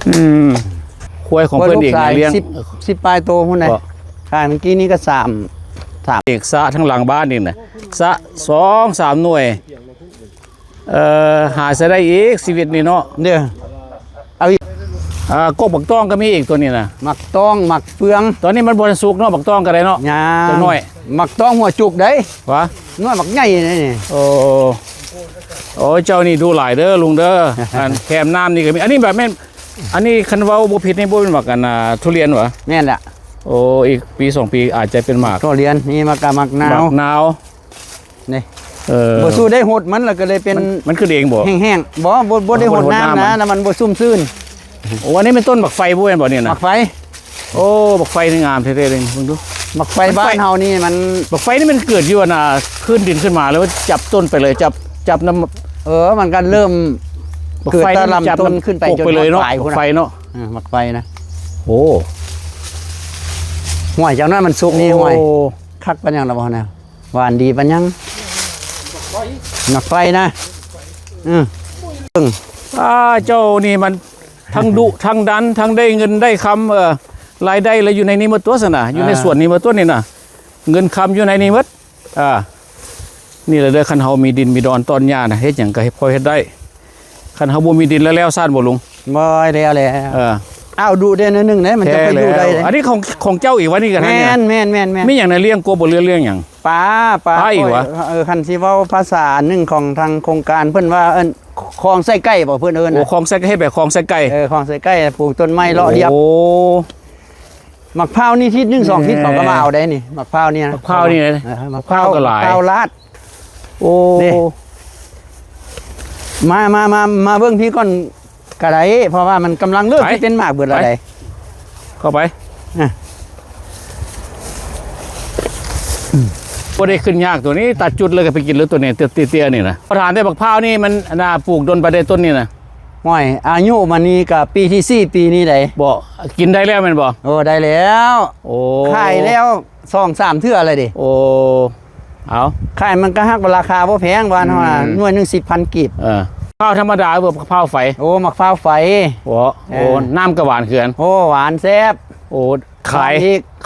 ອືມ ຄວາຍຂອງເພິ່ນອີກ ເບິ່ງລູກຊາຍ ລ້ຽງ ສິບ ສິບປາຍໂຕພຸ້ນນະ. ຂາຍມື້ກີ້ນີ້ກໍສາມ ສາມ ເອກສະທາງຫຼັງບ້ານນີ້ນະ ສະສອງສາມໜ່ວຍ. ເອີ ຫາໃຊ້ໄດ້ອີກຊີວິດນີ້ເນາະ. ເດ້ ເອົາອີກ. ອ່າ ກົກບັກຕ້ອງກໍມີອີກຕົວນີ້ນະ. ໝາກຕ້ອງ ໝາກເຟືອງ. ຕອນນີ້ມັນບໍ່ທັນສຸກເນາະ ບັກຕ້ອງກໍໄດ້ເນາະ. ຍັງ ຈັກໜ້ອຍ. ໝາກຕ້ອງຫົວຈຸກເດ້. ຫວາ? ໜ່ວຍບັກໃຫຍ່ນີ້. ໂອ້ ໂອ້ຍ ເຈົ້ານີ້ດຸຫຼາຍເດີລຸງເດີ. ອັນແຄມນ້ຳນີ້ກໍມີ. ອັນນີ້ແບບແມ່ນ ອັນນີ້ຄັນເວົ້າບໍ່ຜິດນີ້ບໍ່ແມ່ນໝາກອັນນ່າ ທຸລຽນຫວາ? ແມ່ນລະ. ໂອ້ ອີກປີສອງປີອາດຈະເປັນໝາກ ທຸລຽນ. ນີ້ໝາກກະໝາກນາວ ໝາກນາວ. ນີ້ ເອີ ບໍ່ສູ້ໄດ້ຫົດມັນ ແລ້ວກໍເລີຍເປັນ ມັນ ມັນຂຶ້ນເອງບໍ່? ແຫ້ງໆ. ບໍ່ ບໍ່ ບໍ່ໄດ້ຫົດນ້ຳນະ ແລ້ວມັນບໍ່ຊຸ່ມຊື່ນ. ໂອ້ ອັນນີ້ແມ່ນຕົ້ນໝາກໄຟບໍ່ແມ່ນບໍ່ນີ້ນະ? ໝາກໄຟ. ໂອ້ ໝາກໄຟນີ້ງາມແທ້ໆເລີຍ ເບິ່ງດູ. ໝາກໄຟ ມັນໄຟ ບ້ານເຮົານີ້ມັນ ໝາກໄຟນີ້ມັນເກີດຢູ່ອັນນ່າ ພື້ນດິນຂຶ້ນມາ ແລ້ວຈັບຕົ້ນໄປເລີຍ ຈັບ ຈັບນຳ. ເອີ ມັນກໍເລີ່ມ ໝາກໄຟນີ້ ເກີດຕາລຳຕົ້ນຂຶ້ນໄປ ຈົນໄປເລີຍເນາະ ໝາກໄຟເນາະ. ເອີ ໝາກໄຟນະ. ໂອ້ ຫ້ວຍ ຈັກໜ້ອຍມັນສຸກນີ້ ໂອ້ ຫ້ວຍ ຄັກປານຫຍັງລະບໍ່ນະ? ຫວານດີປານຫຍັງ? ໝາກໄຟນະ. ອື ເບິ່ງ ອ່າ ເຈົ້ານີ້ມັນທັງດຸທັງດັນ ທັງໄດ້ເງິນໄດ້ຄຳ ເອີ ລາຍໄດ້ລະຢູ່ໃນນີ້ໝົດຕົວຊັ້ນນະ ຢູ່ໃນ ອ່າ ສວນນີ້ໝົດຕົວນີ້ນະ ເງິນຄຳຢູ່ໃນນີ້ໝົດ. ອ່າ ນີ້ລະເດີ ຄັນເຮົາມີດິນມີດອນຕ້ອນຫຍ້ານະ ເຮັດຫຍັງກໍພໍເຮັດໄດ້. ຄັນເຮົາບໍ່ມີດິນແລ້ວ ແລ້ວຊັ້ນບໍ່ລຸງ? ບໍ່ແລ້ວແຫຼະ. ເອີ ອ້າວ ດຸແດ່ໜ້ອຍໜຶ່ງເດ້ ມັນຈະໄປດຸໄດ້ເດ້. ອັນນີ້ຂອງ ຂອງເຈົ້າອີກວະນີ້ກໍທັນນີ້ນະ? ແມ່ນໆໆໆ. ມີຫຍັງນະ ລ້ຽງກົບບໍ່ ຫຼືລ້ຽງຫຍັງ? ປາ ປາ ປາອີກວະ? ຂ້ອຍ ເອີ ຄັນຊິເວົ້າພາສາອັນໜຶ່ງຂອງທາງໂຄງການ ເພິ່ນວ່າເອີ້ນ ຄອງໃສ່ໄກ່ບໍ່ ເພິ່ນເອີ້ນນະ. ໂອ້ ຄອງໃສ່ໄກ່ ແບບຄອງໃສ່ໄກ່. ເອີ ຄອງໃສ່ໄກ່ ປູກຕົ້ນໄມ້ເລາະລຽບ. ໂອ້ ໝາກພ້າວນີ້ທິດໜຶ່ງສອງທິດ ເອີ ເຂົາກໍມາເອົາໄດ້ນີ້ ໝາກພ້າວນີ້ນະ. ໝາກພ້າວນີ້ນະ ເອີ ໝາກພ້າວ ໝາກພ້າວກໍຫຼາຍ ໝາກພ້າວລາດ. ໂອ້ ນີ້ ມາ ມາ ມາ ມາເບິ່ງພີ້ກ່ອນກໍໄດ້ ເພາະວ່າມັນກຳລັງເລີ່ມ ໄປ ທີ່ເປັນໝາກເບິດແລ້ວ ໄປ ໃດ ເຂົ້າໄປ ອ່ະ ບໍ່ໄດ້ຂຶ້ນຍາກຕົວນີ້ ຕັດຈຸດເລີຍກໍໄປກິນເລີຍຕົວນີ້ ເຕ້ຍໆນີ້ນະ. ຂໍຖາມແດ່ ໝາກພ້າວນີ້ມັນ ອັນນ່າ ປູກດົນປານໃດຕົ້ນນີ້ນະ? ຫ້ວຍ ອາຍຸມັນນີ້ກໍປີທີສີ່ປີນີ້ໃດ໋. ບໍ່ ກິນໄດ້ແລ້ວແມ່ນບໍ່? ໂອ້ ໄດ້ແລ້ວ. ໂອ້ ຂາຍແລ້ວສອງສາມເທື່ອແລ້ວເດ້. ໂອ້ ເອົາ ຂາຍມັນກໍຮັກວ່າລາຄາບໍ່ແພງ ວ່າ ອືມ ໜ່ວຍໜຶ່ງສິບພັນກີບ. ເອີ ພ້າວທຳມະດາ ຫຼືວ່າພ້າວໄຟ? ໂອ້ ໝາກພ້າວໄຟ. ໂອ້ ເອີ ໂອ້ ນ້ຳກໍຫວານຄືກັນ. ໂອ້ ຫວານແຊບ. ໂອ້ ຂາຍ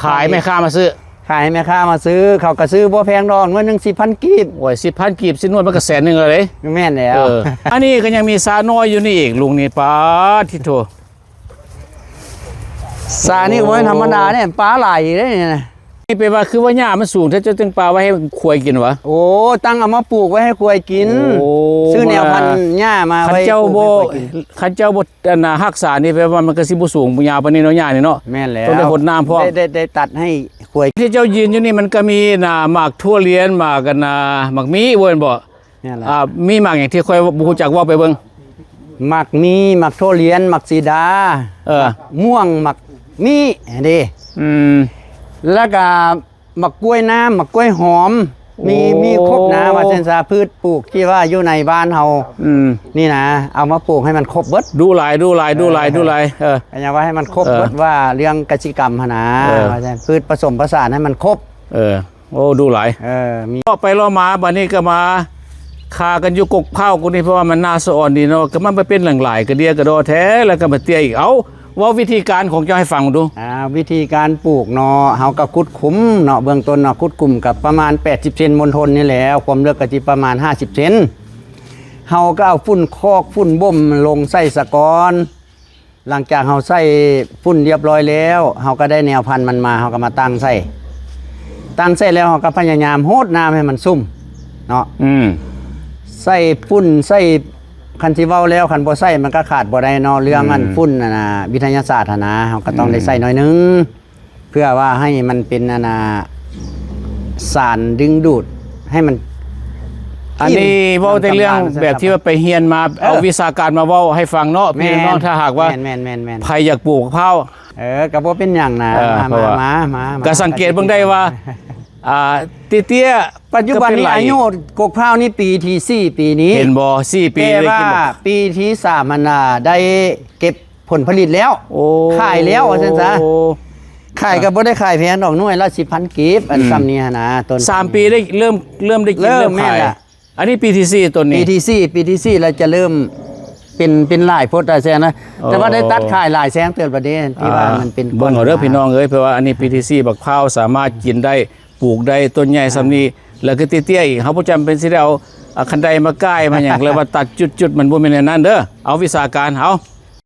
ຂາຍແມ່ຄ້າມາຊື້. ຂາຍໃຫ້ແມ່ຄ້າມາຊື້ ເຂົາກໍຊື້ບໍ່ແພງດອກ ໜ່ວຍໜຶ່ງສິບພັນກີບ. ໂອ້ຍ ສິບພັນກີບ ສິບໜ່ວຍມັນກໍແສນໜຶ່ງແລ້ວເດ້. ແມ່ນແລ້ວ. ເອີ ອັນນີ້ກໍຍັງມີສະນ້ອຍຢູ່ນີ້ອີກ ລຸງນີ້ ປາດທິໂທ ສະນີ້ກໍບໍ່ແມ່ນທຳມະດາເດ້ ປາຫຼາຍເດ້ນີ້ນະ. ນີ້ແປວ່າ ຄືວ່າຫຍ້າມັນສູງແທ້ ເຈົ້າຈຶ່ງປະໄວ້ໃຫ້ຄວາຍກິນຫວາ? ໂອ້ ຕັ້ງເອົາມາປູກໄວ້ໃຫ້ຄວາຍກິນ. ໂອ້ ຊື້ແນວພັນຫຍ້າມາໄວ້ ຄັນເຈົ້າບໍ່ ປູກໃຫ້ຄວາຍກິນ ຄັນເຈົ້າບໍ່ ອັນນ່າ ຮັກສານີ້ ແປວ່າມັນກໍຊິບໍ່ສູງຍາວປານນີ້ເນາະ ຫຍ້ານີ້ເນາະ. ແມ່ນແລ້ວ ຕ້ອງໄດ້ຫົດນ້ຳພ້ອມ. ໄດ້ ໄດ້ ໄດ້ຕັດໃຫ້ຄວາຍ ທີ່ເຈົ້າຢືນຢູ່ນີ້ ມັນກໍມີ ອັນນ່າ ໝາກຖົ່ວລຽນ ໝາກ ອັນນ່າ ໝາກມີ້ ບໍ່ແມ່ນບໍ່? ແມ່ນແລ້ວ. ອ່າ ມີໝາກຫຍັງທີ່ຂ້ອຍບໍ່ຮູ້ຈັກ ເວົ້າໄປເບິ່ງ. ໝາກມີ້ ໝາກຖົ່ວລຽນ ໝາກສີດາ ເອີ ໝາກມ່ວງ ໝາກມີ້ເດ້. ອືມ ແລ້ວກໍ ໝາກກ້ວຍນ້ຳ ໝາກກ້ວຍຫອມ ມີ ໂອ້ ມີຄົບນະ ວ່າຊັ້ນຊະ ພືດປູກທີ່ວ່າຢູ່ໃນບ້ານເຮົາ ອືມ ນີ້ນະ ເອົາມາປູກໃຫ້ມັນຄົບເບິດ. ດຸຫຼາຍ ດຸຫຼາຍ ດຸຫຼາຍ ເອີ ດຸຫຼາຍ. ເອີ ກໍຍັງວ່າໃຫ້ມັນຄົບເບິດ ເອີ ວ່າເລື່ອງກະສິກຳຫັ້ນນະ ເອີ ວ່າຊັ້ນ ພືດປະສົມປະສານໃຫ້ມັນຄົບ. ເອີ ໂອ້ ດຸຫຼາຍ. ເອີ ມີ ເລາະໄປເລາະມາ ບັດນີ້ກໍມາຄາກັນຢູ່ກົກພ້າວກົກນີ້ ເພາະວ່າມັນໜ້າສະອອນດີເນາະ ກໍມັນໄປເປັນຫຼາຍໆ ກະເດຍກະດໍແທ້ ແລ້ວກໍມາເຕ້ຍອີກ. ເອົ້າ ເວົ້າວິທີການຂອງເຈົ້າໃຫ້ຟັງດູ. ອ່າ ວິທີການປູກເນາະ ເຮົາກໍຂຸດຂຸມເນາະ ເບື້ອງຕົ້ນເນາະ ຂຸດຂຸມກໍປະມານແປດສິບເຊັນມົນທົນນີ້ແຫຼະ ຄວາມເລິກກໍຊິປະມານຫ້າສິບເຊັນ. ເຮົາກໍເອົາຝຸ່ນຄອກຝຸ່ນບົ່ມລົງໃສ່ສະກ່ອນ. ຫຼັງຈາກເຮົາໃສ່ຝຸ່ນລຽບຮ້ອຍແລ້ວ ເຮົາກໍໄດ້ແນວພັນມັນມາ ເຮົາກໍມາຕັ້ງໃສ່ ຕັ້ງໃສ່ແລ້ວ ເຮົາກໍພະຍາຍາມຫົດນ້ຳໃຫ້ມັນຊຸ່ມເນາະ. ອືມ ໃສ່ຝຸ່ນ ໃສ່ ຄັນຊິເວົ້າແລ້ວ ຄັນບໍ່ໃສ່ມັນກໍຂາດບໍ່ໄດ້ເນາະ ເລື່ອງ ອືມ ອັນຝຸ່ນຫັ້ນນະ ວິທະຍາສາດຫັ້ນນະ ເຮົາກໍຕ້ອງໄດ້ໃສ່ ອືມ ໜ້ອຍໜຶ່ງ ເພື່ອວ່າໃຫ້ມັນເປັນ ອັນນ່າ ສານດຶງດູດ ໃຫ້ມັນ ອັນນີ້ເວົ້າແຕ່ເລື່ອງແບບທີ່ວ່າໄປຮຽນມາ ເອີ ເອົາວິຊາການມາເວົ້າໃຫ້ຟັງເນາະ ແມ່ນ ພີ່ນ້ອງ ຖ້າຫາກວ່າ ແມ່ນໆໆໆ ໃຜຢາກປູກເຂົ້າ ເອີ ກໍບໍ່ເປັນຫຍັງນະ ເອີ ມາ ເພາະວ່າ ມາ ມາ ມາ ກໍສັງເກດເບິ່ງໄດ້ວ່າ ອ່າ ເຕ້ຍໆ ປັດຈຸບັນນີ້ ກໍເປັນຫຼາຍ ອາຍຸກົກພ້າວນີ້ປີທີສີ່ປີນີ້ ເຫັນບໍ່ ສີ່ປີ ແຕ່ວ່າ ໄດ້ກິນບັກ ປີທີສາມຫັ້ນນະ ໄດ້ເກັບ ຜົນຜະລິດແລ້ວ ໂອ້ ຂາຍແລ້ວວ່າຊັ້ນຊະ ຂາຍກໍບໍ່ໄດ້ຂາຍແພງດອກ ໜ່ວຍລະສິບພັນກີບ ອັນ ອືມ ສ່ຳນີ້ຫັ້ນນະ ຕົ້ນ ສາມປີໄດ້ເລີ່ມ ເລີ່ມໄດ້ກິນ ເລີ່ມ ເລີ່ມຂາຍ ແມ່ນລະ ອັນນີ້ປີທີສີ່ຕົ້ນນີ້ ປີທີສີ່ ປີທີສີ່ແລ້ວຈະເລີ່ມເປັນ ເປັນຫຼາຍໂພດຫຼາຍແສນນະ ອໍ ແຕ່ວ່າໄດ້ຕັດຂາຍຫຼາຍແສນເຕີບແລ້ວເດ້ ທີ່ວ່າ ອ່າ ມັນເປັນ ເບິ່ງເອົາເດີ ກ່ອນ ພີ່ນ້ອງເອີຍ ເພາະວ່າອັນນີ້ປີທີສີ່ ບັກພ້າວສາມາດກິນໄດ້ ປູກໄດ້ຕົ້ນໃຫຍ່ສ່ຳນີ້ ອ່າ ແລ້ວກໍເຕ້ຍໆອີກ ເຮົາບໍ່ຈຳເປັນຊິໄດ້ເອົາ ອ່າ ຄັນໄດມາກ່າຍມາຫຍັງ ແລ້ວວ່າຕັດຈຸດໆ ມັນບໍ່ແມ່ນແນວນັ້ນເດີ ເອົາວິຊາການເຮົາ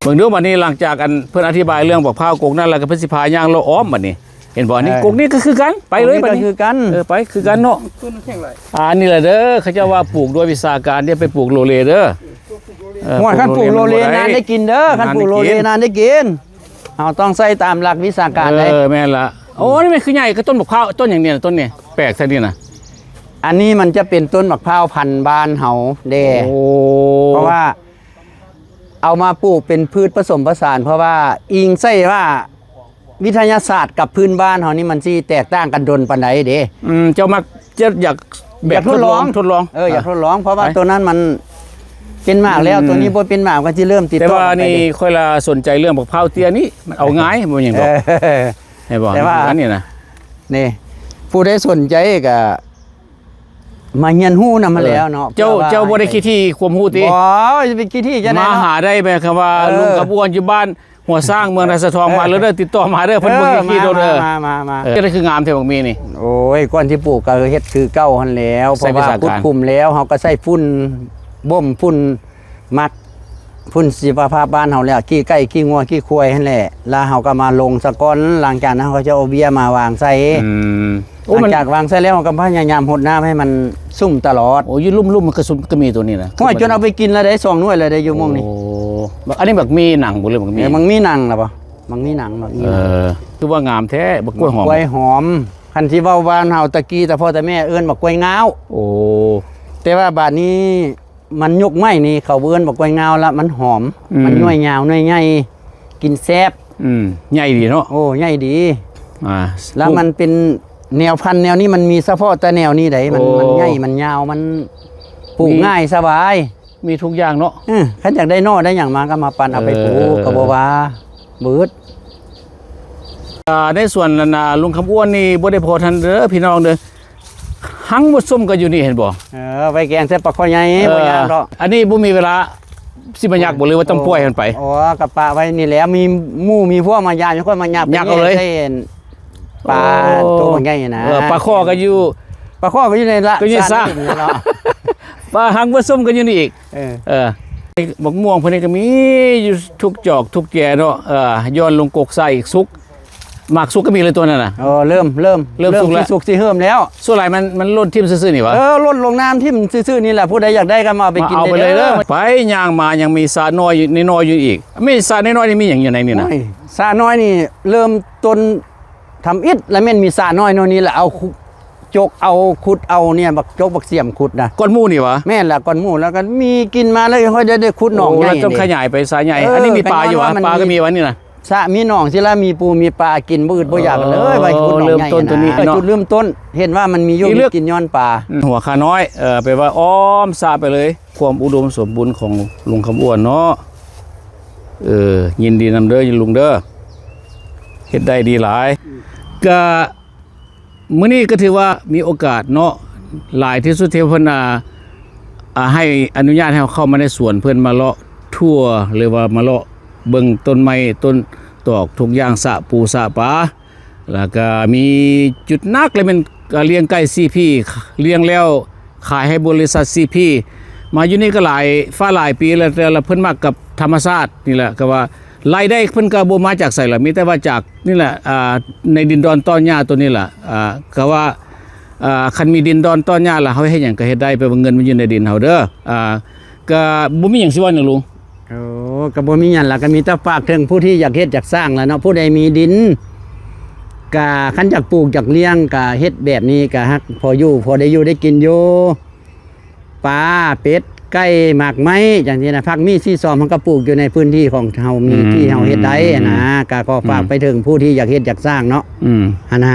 ເບິ່ງດູບັດນີ້ ຫຼັງຈາກອັນເພິ່ນອະທິບາຍເລື່ອງບັກພ້າວກົກນັ້ນແລ້ວ ກໍເພິ່ນຊິພາຍ່າງເລາະອ້ອມບັດນີ້ ເຫັນບໍ່? ເອີ ອັນນີ້ກົກນີ້ກໍຄືກັນ ໄປເລີຍບັດນີ້ ກົກນີ້ກໍຄືກັນ ເອີ ໄປຄືກັນເນາະ ຕົ້ນແຂງຫຼາຍ ອ່າ ນີ້ແຫຼະເດີ ເຂົາເຈົ້າວ່າປູກດ້ວຍວິຊາການ ຢ່າໄປປູກໂລເລເດີ ເອີ ໂອ້ຍ ຄັນປູກໂລເລນານໄດ້ກິນເດີ ນານໄດ້ກິນ ຄັນປູກໂລເລນານໄດ້ກິນ ເຮົາຕ້ອງໃຊ້ຕາມຫຼັກວິຊາການເດ້ ເອີ ແມ່ນລະ ໂອ້ ນີ້ມັນຄືໃຫຍ່ ຄືຕົ້ນບັກພ້າວ ຕົ້ນຫຍັງນີ້ ຕົ້ນນີ້ ແປກແທ້ນີ້ນະ ອັນນີ້ມັນຈະເປັນຕົ້ນບັກພ້າວພັນບ້ານເຮົາແດ່ ໂອ້ ເພາະວ່າ ເອົາມາປູກເປັນພືດປະສົມປະສານ ເພາະວ່າອີງໃສ່ວ່າວິທະຍາສາດກັບພື້ນບ້ານເຮົານີ້ມັນຊິແຕກຕ່າງກັນດົນປານໃດເດ້ ອືມ ເຈົ້າມັກ ເຈົ້າຢາກແບບ ຢາກທົດລອງ ທົດລອງ ເອີ ຢາກທົດລອງ ເພາະວ່າ ໄປ ໂຕນັ້ນມັນເປັນໝາກແລ້ວ ອືມ ໂຕນີ້ບໍ່ເປັນໝາກ ກໍຊິເລີ່ມຕິດຕໍ່ກັນໄປເດ້ ແຕ່ວ່ານີ້ຂ້ອຍລະສົນໃຈເລື່ອງບັກພ້າວເຕ້ຍນີ້ ມັນເອົາງ່າຍ ບໍ່ຫຍັງດອກ ເອີ ເຫັນບໍ່ ແຕ່ວ່າອັນນີ້ນະ ນີ້ ຜູ້ໃດສົນໃຈກໍ ມາຮຽນຮູ້ນຳຫັ້ນແຫຼ້ວເນາະ ເອີ ເຈົ້າ ເຈົ້າບໍ່ໄດ້ຂີ້ຖີ່ຄວາມຮູ້ຕິ ບໍ່ ຊິໄປຂີ້ຖີ່ຈັ່ງໃດ ມາຫາໄດ້ ໝາຍຄວາມວ່າ ເອີ ລຸງຄຳອ້ວນຢູ່ບ້ານຫົວຊ້າງ ເມືອງທ່າສະທ້ອງ ເອີ ມາເລີຍເດີ ຕິດຕໍ່ມາເດີ ເພິ່ນບໍ່ຂີ້ໂດດເດີ ມາ ມາ ເອີ ເຮັດໄດ້ຄືງາມແທ້ບັກມີນີ້ ໂອ້ຍ ກ່ອນຊິປູກກໍເຮັດຄືເກົ່າຫັ້ນແຫຼ້ວ ເພາະວ່າຂຸດຂຸມແລ້ວ ເຮົາກໍໃສ່ຝຸ່ນ ບົ່ມຝຸ່ນ ໝັກຝຸ່ນຊີວະພາບບ້ານເຮົາແຫຼະ ຂີ້ໄກ່ ຂີ້ງົວ ຂີ້ຄວາຍຫັ້ນແຫຼະ ແລ້ວເຮົາກໍມາລົງສາກ່ອນ ຫຼັງຈາກນັ້ນເຮົາກໍຈະເອົາເບ້ຍມາວາງໃສ່ ອືມ ໂອ້ ຫຼັງຈາກວາງໃສ່ແລ້ວ ເຮົາກໍພະຍາຍາມຫົດນ້ຳໃຫ້ມັນຊຸ່ມຕະຫຼອດ ໂອ້ ຢູ່ລຸ່ມໆ ມັນກໍຊຸ່ມ ກໍມີໂຕນີ້ນະ ໂອ້ຍ ຈົນເອົາໄປກິນແລ້ວເດ້ ສອງໜ່ວຍແລ້ວເດ້ ຢູ່ໝ່ອງນີ້ ໂອ້ ອັນນີ້ບັກມີໜັງບໍ່ ຫຼືບັກມີ ເອີ ບັກມີໜັງລະບໍ່ ບັກມີໜັງ ບັກມີ ເອີ ຄືວ່າງາມແທ້ ບັກກ້ວຍຫອມ ບັກກ້ວຍຫອມ ຄັນຊິເວົ້າບ້ານເຮົາຕະກີ້ ຕາພໍ່ຕາແມ່ເອີ້ນບັກກ້ວຍງາວ ໂອ້ ແຕ່ວ່າບາດນີ້ ມັນຍົກໄມ້ນີ້ ເຂົາບໍ່ເອີ້ນວ່າກ້ວຍງາວລະ ມັນຫອມ ອືມ ມັນໜ່ວຍຍາວໜ່ວຍໃຫຍ່ ກິນແຊບ ອືມ ໃຫຍ່ດີເນາະ ໂອ້ ໃຫຍ່ດີ ອ່າ ລະມັນເປັນແນວພັນແນວນີ້ ມັນມີສະເພາະແຕ່ແນວນີ້ໃດ໋ ມັນ ໂອ້ ມັນໃຫຍ່ ມັນຍາວ ມັນປູກ ມີ ງ່າຍສະບາຍ ມີທຸກຢ່າງເນາະ ເອີ ຄັນຢາກໄດ້ໜໍ່ໄດ້ຫຍັງມາກໍມາປັ່ນເອົາໄປປູກ ເອີ ກໍບໍ່ວ່າ ບຶດ ອ່າ ໃນສວນນັ້ນນະ ລຸງຄຳອ້ວນນີ້ບໍ່ໄດ້ພໍທ່ານເດີພີ່ນ້ອງເດີ ຮັງໝົດສົມກໍຢູ່ນີ້ເຫັນບໍ່ ເອີ ໄວ້ແກງໃສ່ປາຄໍໃຫຍ່ ເອີ ບໍ່ຍາກດອກ ອັນນີ້ບໍ່ມີເວລາຊິມາຍັກບໍ່ ຫຼືວ່າຕ້ອງປ່ອຍມັນໄປ ໂອ້ ກໍປະໄວ້ນີ້ແຫຼະ ມີໝູ່ມີພວກມາຢາມ ຂ້ອຍມາຍັກ ຍັກເອົາເລີຍ ປາ ໂອ້ ໂຕບັກໃຫຍ່ນະ ເອີ ປາຄໍກໍຢູ່ ປາຄໍກໍຢູ່ໃນລະ ກໍຢູ່ສະ ປາຮັງປະສົມກໍຢູ່ນີ້ອີກ ເອີ ເອີ ບັກມ່ວງເພິ່ນນີ້ກໍມີຢູ່ທຸກຈອກທຸກແຈເນາະ ເອີ ຍ້ອນລົງກົກຊາອີກ ສຸກ ໝາກສຸກກໍມີເລີຍຕົວນັ້ນນະ ເອີ ເລີ່ມ ເລີ່ມ ເລີ່ມສຸກແລ້ວ ເລີ່ມຊິສຸກຊິເຫີມແລ້ວ ສ່ວນຫຼາຍມັນ ມັນຫຼົ່ນຖິ້ມຊື່ໆນີ້ຫວາ ເອີ ຫຼົ່ນລົງນ້ຳຖິ້ມຊື່ໆນີ້ແຫຼະ ຜູ້ໃດຢາກໄດ້ກໍມາເອົາໄປກິນໄດ້ເດີ ມາເອົາໄປເລີຍເດີ ໄປຍ່າງມາຍັງມີສະນ້ອຍ ນ້ອຍຢູ່ອີກ ມີສະນ້ອຍໆນີ້ມີຫຍັງຢູ່ໃນນີ້ນະ ໂອ້ຍ ສະນ້ອຍນີ້ເລີ່ມຕົ້ນ ທຳອິດລະແມ່ນມີສະນ້ອຍໂນ່ນນີ້ລະ ເອົາ ຈົກເອົາ ຂຸດເອົານີ້ ບັກຈົກບັກສຽມຂຸດນະ ກ້ອນໝູ່ນີ້ຫວາ ແມ່ນລະ ກ້ອນໝູ່ ລະກໍມີກິນມາ ລະຄ່ອຍໄດ້ ໄດ້ຂຸດໜອງໃຫຍ່ ໂອ້ ລະຕ້ອງຂະຫຍາຍໄປສະໃຫຍ່ ເອີ ອັນນີ້ມີປາຢູ່ຫວາ ປາກໍມີຫວານີ້ນະ ສະມີໜອງຊິລະ ມີປູມີປາກິນບໍ່ອຶດບໍ່ຢາກເລີຍ ໄວ້ຂຸດໜອງໃຫຍ່ ຈຸດເລີ່ມຕົ້ນໂຕນີ້ເນາະ ຈຸດເລີ່ມຕົ້ນ ເຫັນວ່າມັນມີຢູ່ມີກິນຍ້ອນປາ ອືມ ຫົວຂ້ານ້ອຍ ເອີ ແປວ່າອ້ອມສະໄປເລີຍ ຄວາມອຸດົມສົມບູນຂອງລຸງຄຳອ້ວນເນາະ ເອີ ຍິນດີນຳເດີລຸງເດີ ເຮັດໄດ້ດີຫຼາຍ ກະ ມື້ນີ້ກໍຖືວ່າມີໂອກາດເນາະ ຫຼາຍທີ່ສຸດທີ່ເພິ່ນ ອ່າ ອ່າ ໃຫ້ອະນຸຍາດໃຫ້ເຮົາເຂົ້າມາໃນສວນເພິ່ນ ມາເລາະທົວ ຫຼືວ່າມາເລາະເບິ່ງຕົ້ນໄມ້ຕົ້ນຕອກທຸກຢ່າງ ສະປູສະປາ ແລ້ວກໍມີຈຸດໜັກເລີຍແມ່ນ ອ່າ ລ້ຽງໄກ່ ຊີ ພີ ລ້ຽງແລ້ວຂາຍໃຫ້ບໍລິສັດ ຊີ ພີ ມາຢູ່ນີ້ກໍຫຼາຍຟ້າຫຼາຍປີແລ້ວ ແຕ່ລະເພິ່ນມັກກັບທຳມະຊາດນີ້ແຫຼະ ກໍວ່າ ລາຍໄດ້ເພິ່ນກໍບໍ່ມາຈາກໃສລະ ມີແຕ່ວ່າຈາກນີ້ແຫຼະ ອ່າ ໃນດິນດອນຕ້ອນຫຍ້າໂຕນີ້ລະ ອ່າ ກໍວ່າ ອ່າ ຄັນມີດິນດອນຕ້ອນຫຍ້າລະ ເຮົາເຮັດຫຍັງກໍເຮັດໄດ້ ແປວ່າເງິນມັນຢູ່ໃນດິນເຮົາເດີ ອ່າ ກໍບໍ່ມີຫຍັງຊິເວົ້າຫຍັງລຸງ ໂອ້ ກໍບໍ່ມີຫຍັງລະ ກໍມີແຕ່ຝາກເຖິງຜູ້ທີ່ຢາກເຮັດຢາກສ້າງລະເນາະ ຜູ້ໃດມີດິນ ກະຄັນຢາກປູກຢາກລ້ຽງ ກະເຮັດແບບນີ້ ກະຮັກພໍຢູ່ ພໍໄດ້ຢູ່ໄດ້ກິນຢູ່. ປາ ເປັດ ໄກ່ ໝາກໄມ້ ຈັ່ງຊີ້ນະ ຜັກມີດ ສີຊອມ ເຮົາກໍປູກຢູ່ໃນພື້ນທີ່ຂອງເຮົາມີ ອືມ ທີ່ເຮົາເຮັດໄດ້ ອືມ ນະ ກໍຂໍຝາກ ອືມ ໄປເຖິງຜູ້ທີ່ຢາກເຮັດຢາກສ້າງເນາະ ອືມ ຫັ້ນນະ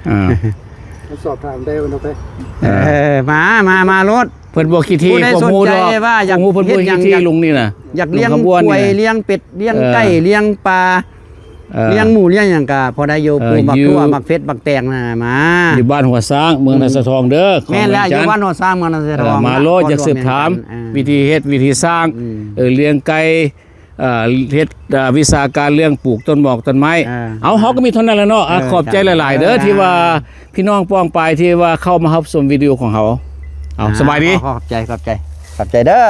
ອ່າ ມາສອບຖາມໄດ້ບໍ່ເນາະ ເອີ ມາ ມາ ມາໂລດ ເພິ່ນບໍ່ຂີ້ຖີ່ ຜູ້ໃດສົນໃຈວ່າຢາກເຮັດຫຍັງ ລຸງນີ້ນະ ຢາກລ້ຽງຄວາຍ ລ້ຽງເປັດ ລ້ຽງໄກ່ ເອີ ລ້ຽງປາ ເອີ ລ້ຽງໝູລ້ຽງຫຍັງກະພໍໄດ້ຢູ່ ເອີ ປູກໝາກຖົ່ວ ຢູ່ ໝາກເຜັດ ໝາກແຕງນະ ມາ ຢູ່ບ້ານຫົວຊ້າງ ເມືອງ ອືມ ນາຊາທອງເດີ ແມ່ນແລ້ວ ຂອງວຽງຈັນ ຢູ່ບ້ານຫົວຊ້າງ ເມືອງນາຊາທອງ ເອີ ມາໂລດ ເນາະ ຢາກສືບຖາມ ເອີ ວິທີເຮັດ ວິທີສ້າງ ອືມ ເອີ ລ້ຽງໄກ່ ເອີ ເຮັດ ເອີ ວິຊາການເລື່ອງປູກຕົ້ນໝອກຕົ້ນໄມ້ ເອີ ເອົາ ເຮົາກໍມີເທົ່ານັ້ນແຫຼະເນາະ ເອີ ຂອບໃຈຫຼາຍໆເດີ ເອີ ທີ່ວ່າພີ່ນ້ອງປ້ອງປາຍທີ່ວ່າເຂົ້າມາຮັບຊົມວິດີໂອຂອງເຮົາ ເອົາ ອ່າ ສະບາຍດີ ຂໍຂອບໃຈ ຂອບໃຈ ຂອບໃຈເດີ.